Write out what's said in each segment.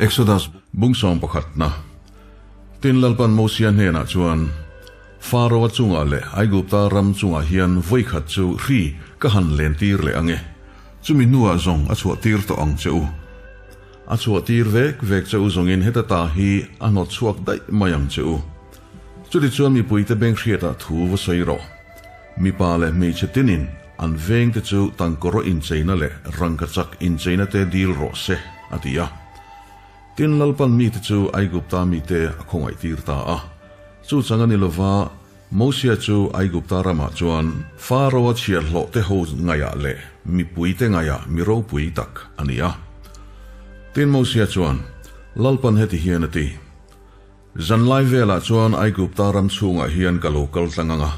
Exodus bung sawm pakhatna Tin Lalpan Mosia hnenah chuan, Faro-a chungah leh Aigupta ram chungah hian vawikhat chu hri ka han lentir leh ang e. Chumi hnuah zawng a chhuahtir tawh ang che u. A chhuahtir vek vek che u zawngin heta ta hi a hnawt chhuak daih mai ang che u. Chutichuan mipuite beng hriatah thu va sawi rawh. Mipa leh hmeichhe tinin an vengte chu tangkawraw incheina leh rangkachak incheina te dil rawh se, a ti a. Tin, Lalpan mite chu Aigupta mite a khawngaihtir ta a. Chu chang a ni lova, Mosia chu Aigupta ramah chuan Faro-a chhiarhlawh te ho ngaihah leh mipuite ngaihah mi ropui tak a ni a. Tin, Mosia chuan, Lalpan heti hian a ti, Zanlai velah chuan Aigupta ram chhungah hian ka lo kal tlang ang a.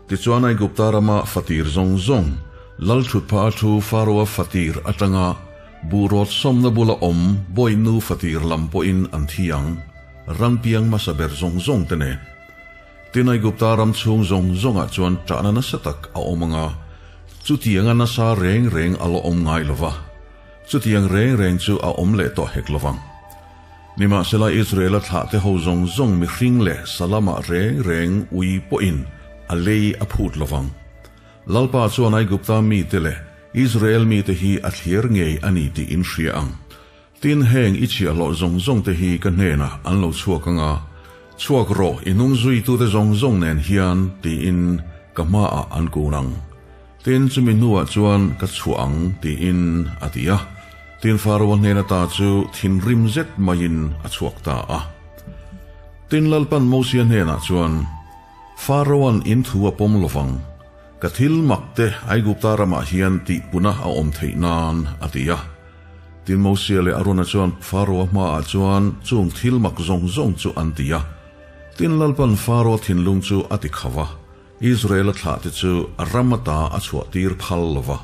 Tichuan Aigupta rama fatir zawng zawng, lal thutpha a thu Faro-a fatir atanga buhrawt sawmna bula awm bawihnu fatir lam pawhin an thi ang, ram piang hmasa ber zawng zawng te nen. Tin Aigupta ram chhung zawng zawngah chuan ṭahna nasa tak a awm ang a, chutianga nasa reng reng a la awm ngai lo va, chutiang reng reng chu a awm leh tawh hek lo vang. Nimahsela Israela thlahte ho zawng zawng mihring leh Salama reng reng ui pawhin a lei a phut lo vang. Lalpa chuan Aigupta mite leh Israel mite hi a thlir ngei a ni tih in hria ang. Tin, heng i chhiahhlawh zawng zawng te hi ka hnenah an lo chhuak ang a, Chhuak rawh, i hnung zuitute zawng zawng nen hian, tiin ka hmaah an kun ang. Tin, chumi hnuah chuan ka chhuah ang, tiin a ti a. Tin, Faraoa hnen ata chu thinrim zet maiin a chhuak ta a. Tin, Lalpan Mosia hnenah chuan, Faraoa'n in thu a pawm lo vang, ka thil mak te Aigupta ramah hian tihpuna a awm theih nan, a ti a. Tin, Mosia leh Arona chuan Faraoa hmaah chuan chung thil mak zawng zawng chu an ti a. Tin, Lalpan Faraoa thinlung chu a ti kho va. Israel-a thlahte chu a ram ata a chhuahtir phal lo va.